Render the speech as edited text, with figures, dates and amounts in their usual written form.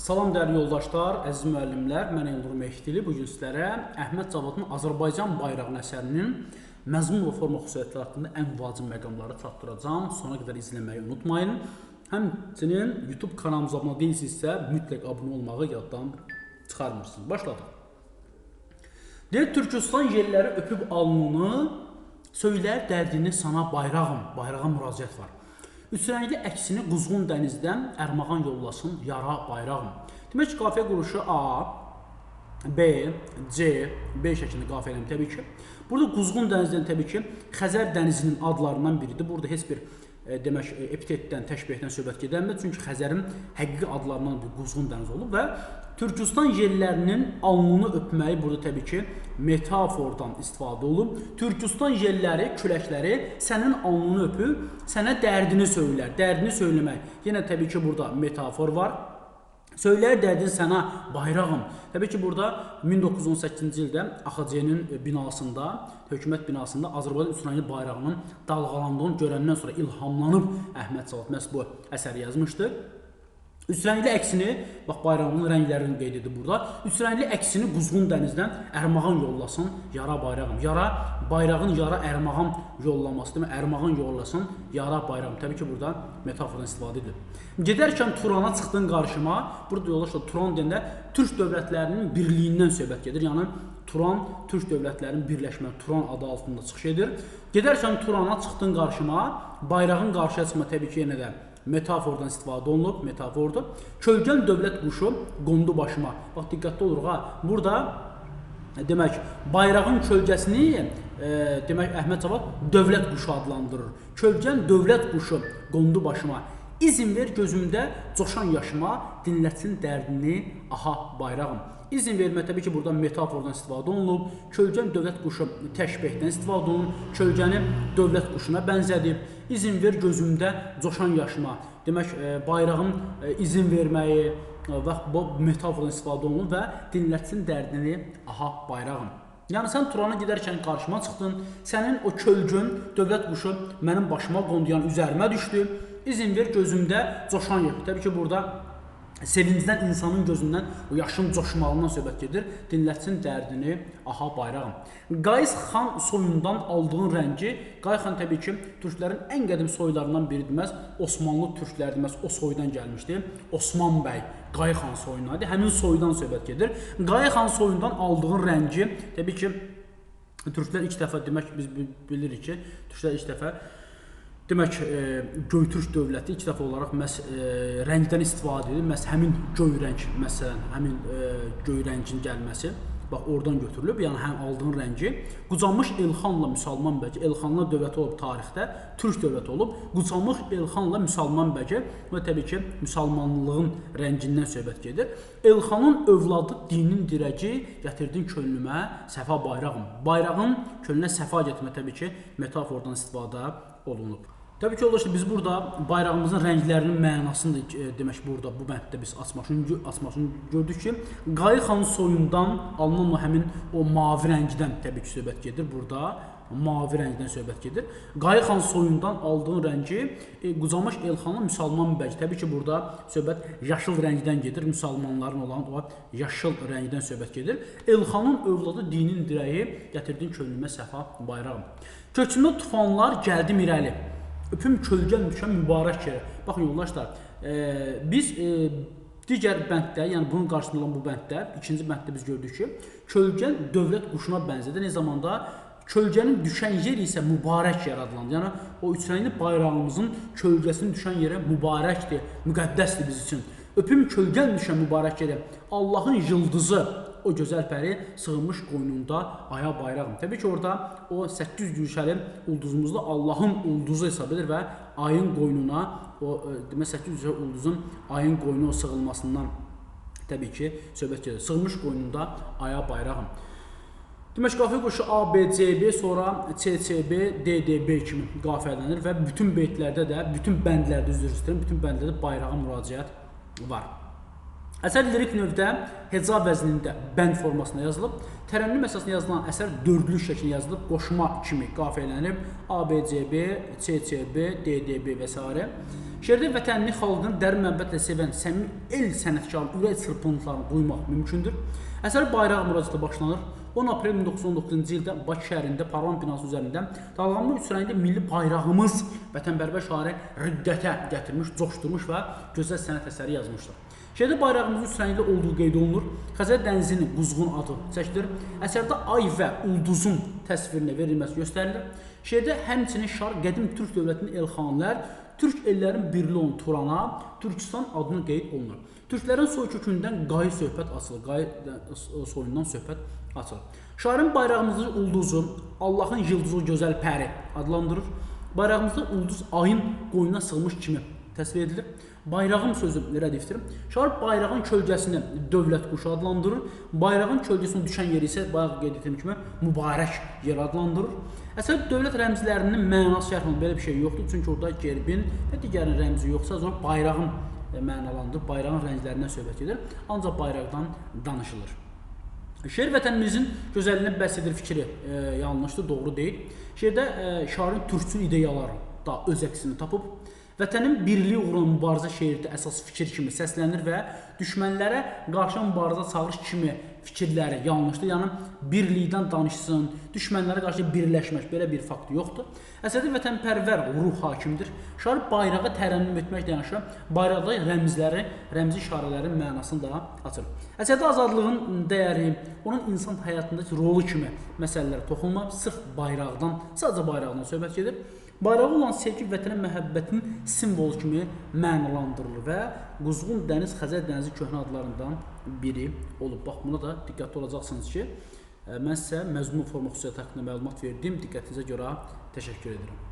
Salam dəyərli yoldaşlar, əziz müəllimlər, mən Elnur Mehdili. Bu gün sizlərə Əhməd Cavadın Azərbaycan bayrağının əsərinin məzmun və forma xüsusiyyətləri haqqında ən vacib məqamları çatdıracağam. Sona qədər izləməyi unutmayın. Həmçinin YouTube kanalımıza abunə deyilsinizsə, mütləq abunə olmağı yaddan çıxarmırsınız. Başladıq. Deyir, Türkistan yerləri öpüb alnını, söylər dərdini sana bayrağım, bayrağa müraciət var. Üç rəngli əksini Quzğun dənizdən ərmağan yollasın yara bayrağım. Demək ki, qafiyə quruluşu A, B, C, B şəklində qafiyə eləyəm təbii ki. Burada Quzğun dənizdən təbii ki, Xəzər dənizinin adlarından biridir. Burada heç bir demək epitetdən, təşbehdən söhbət gedəmir. Çünki Xəzərin həqiqi adlarından bir Quzğun dənizi olub və Türkistan yerlərinin alnını öpməyi burada təbii ki, metafordan istifadə olunub. Türkistan yerləri, küləkləri sənin alnını öpüb, sənə dərdini söylər. Dərdini söyləmək. Yenə təbii ki, burada metafor var. Söylər dərdin sənə bayrağım. Təbii ki, burada 1918-ci ildə AXC-nin binasında, hökumət binasında Azərbaycan üçrəngli bayrağının dalğalandığını görəndən sonra ilhamlanıb Əhməd Cavad məhz bu əsəri yazmışdı. Üçrəngli əksini, bax bayrağının rənglərini qeyd edir burada. Üçrəngli əksini Quzğun dənizdən ərmağan yollasın yara bayrağım. Yara bayrağın yara ərmağan yollaması, demək ərmağan yollasın yara bayrağım. Təbii ki, burada metafordan istifadə edilir. Gedərkən Turana çıxdın qarşıma. Burada yoldaşlar Turan deyəndə Türk dövlətlərinin birliyindən söhbət gedir. Yəni Turan Türk dövlətlərinin birləşmə, Turan adı altında çıxış edir. Gedərkən Turana çıxdın qarşıma, bayrağın qarşıya çıxma təbii ki, yenə də metafordan istifadə olunub, metafordur. Kölgən dövlət quşu qondu başıma. Bax diqqətli oluruq ha. Burada demək bayrağın kölgəsini demək Əhməd Cavad dövlət quşu adlandırır. Kölgən dövlət quşu qondu başıma. İzin ver gözümdə coşan yaşıma, dinlətsin dərdini aha bayrağım. İzin vermə təbii ki, burada metafordan istifadə olunub. Kölgən dövlət quşu təşbehdən istifadə olunub. Kölgəni dövlət quşuna bənzədib. İzin ver gözümdə coşan yaşıma. Demək, bayrağın izin verməyi və bu metafordan istifadə olunub və dinlətsin dərdini aha bayrağım. Yəni sən Turana gedərkən qarşıma çıxdın. Sənin o kölgün, dövlət quşu mənim başıma qondu, yəni üzərimə düşdü. İzin ver gözümdə coşan yaş. Təbii ki, burada sevincdən insanın gözündən o yaşın coşmağından söhbət gedir. Dinlətsin dərdini aha bayrağım. Qayız xan soyundan aldığın rəngi, Qayı xan təbii ki, türklərin ən qədim soylarından biridir. Məhz Osmanlı türkləri məhz o soydan gəlmişdi. Osman bəy Qayı xan soyundan idi. Həmin soydan söhbət gedir. Qayı xan soyundan aldığın rəngi, təbii ki, türklər ilk dəfə, demək biz bilirik ki, türklər ilk dəfə demək, Göytürk dövləti ilk dəfə olaraq məhz rəngdən istifadə edir. Məhz həmin göy rəng, məsələn, həmin göy rəngin gəlməsi, bax oradan götürülüb. Yəni həm aldığın rəngi Qucamış Elxanla Müsəlman bəgi, Elxanlar dövləti olub tarixdə, Türk dövləti olub. Qucamış Elxanla Müsəlman bəgi və təbii ki, müsəlmanlığın rəngindən söhbət gedir. Elxanın övladı dinin dirəgi, gətirdin könlümə səfa bayrağım. Bayrağın könlünə səfa gətirmə təbii ki, metafordan istifadə olunub. Təbii ki, yoldaşlar, biz burada bayrağımızın rənglərinin mənasını da demək burada bu bənddə biz açmasını gördük ki, Qayı xan soyundan alınan o həmin o mavi rəngdən təbii ki, söhbət gedir burada. Mavi rəngdən söhbət gedir. Qayı xan soyundan aldığın rəngi Qucamış Elxanın Müsəlman bəgi. Təbii ki, burada söhbət yaşıl rəngdən gedir. Müsəlmanların olan o yaşıl rəngdən söhbət gedir. Elxanın övladı dinin dirəyi, gətirdin könlümə səfa bayrağım. Köçümdə tufanlar gəldim irəli. Öpüm kölgən düşən mübarək yerə. Baxın yoldaşlar, biz digər bənddə, yəni bunun qarşısında olan bu bənddə, ikinci bənddə biz gördük ki, kölgən dövlət quşuna bənzədir. Nə zamanda kölgənin düşən yer isə mübarək yer adlanır. Yəni o üçrəngli bayrağımızın kölgəsinin düşən yerə mübarəkdir, müqəddəsdir biz üçün. Öpüm kölgən düşən mübarək yerə. Allahın yıldızı o gözəl pəri sığınmış qoynunda aya bayrağım. Təbii ki, orada o 8 güşəli ulduzumuzda Allahın ulduzu hesab edir və ayın qoynuna o demək 8 güşəli ulduzun ayın qoynuna o sığılmasından təbii ki, söhbət gedir. Sığınmış qoynunda aya bayrağım. Demək, qafiyə quruluşu A, B, C, B, sonra C, C, B, D, D, B kimi qafiyələnir və bütün beytlərdə də, bütün bəndlərdə, üzr istəyirəm, bütün bəndlərdə bayrağa müraciət var. Əsər lirik növdə heca vəznində bənd formasında yazılıb. Tərənnüm əsasında yazılan əsər dördlük şəklində yazılıb, qoşma kimi qafiyələnib. A, B, C, B, C, C, B, D, D, B və s. Şeirdə vətənini, xalqını dərin məhəbbətlə sevən səmimi el sənətkarının ürək çırpıntılarını duymaq mümkündür. Əsər bayrağa müraciətlə başlanır. 10 aprel 1919-cu ildə Bakı şəhərində parlament binası üzərində dalğalanma üç rəngli milli bayrağımız vətənpərvər şairi riqqətə gətirmiş, coşdurmuş və gözəl sənət əsəri yazmışdır. Şeirdə bayrağımızın üç rəngli olduğu qeyd olunur. Xəzər dənizinin quzğun adı çəkilir. Əsərdə ay və ulduzun təsvirinə verilməsi göstərilir. Şeirdə həmçinin şair qədim türk dövlətinin elxanlar, türk ellərin birliyi olan Turana, Türkistan adını qeyd olunur. Türklərin soy kökündən qayı söhbət açılır, qayı soyundan söhbət açılır. Şairin bayrağımızı ulduzu Allahın yıldızı gözəl pəri adlandırır. Bayrağımızda ulduz ayın qoynuna sığmış kimi təsvir edilir. Bayrağım sözü rədifdir. Şair bayrağın kölgəsini dövlət quşu adlandırır. Bayrağın kölgəsinin düşən yeri isə bayaq qeyd etdiyim kimi mübarək yer adlandırır. Əsər dövlət rəmzlərinin mənası şərh olunur. Belə bir şey yoxdur. Çünki orada gerbin və digərin rəmzi yoxsa, sonra bayrağın mənalandırır, bayrağın rənglərindən söhbət gedir. Ancaq bayraqdan danışılır. Şeir vətənimizin gözəlliyinə bəhs edir fikri yanlışdır, doğru deyil. Şeirdə şairin türkçül ideyaları da öz əksini tapıb. Vətənin birliyi uğruna mübarizə şeirdə əsas fikir kimi səslənir və düşmənlərə qarşı mübarizə çağırış kimi fikirləri yanlışdır. Yəni birlikdən danışsın, düşmənlərə qarşı birləşmək belə bir fakt yoxdur. Əsərdə vətənpərvər ruh hakimdir. Şair bayrağı tərənnüm etməklə yanaşı bayraqda rəmzləri, rəmzi işarələrin mənasını da açır. Əsərdə azadlığın dəyəri, onun insan həyatındakı rolu kimi məsələlərə toxunma, sırf bayraqdan, sadəcə bayraqdan söhbət gedir. Bayrağı olan sevgi vətənə məhəbbətinin simvolu kimi mənalandırılır və Quzğun dəniz Xəzər dənizi köhnə adlarından biri olub. Bax, buna da diqqətli olacaqsınız ki, mən sizə məzmun forma xüsusiyyəti haqqında məlumat verdim. Diqqətinizə görə təşəkkür edirəm.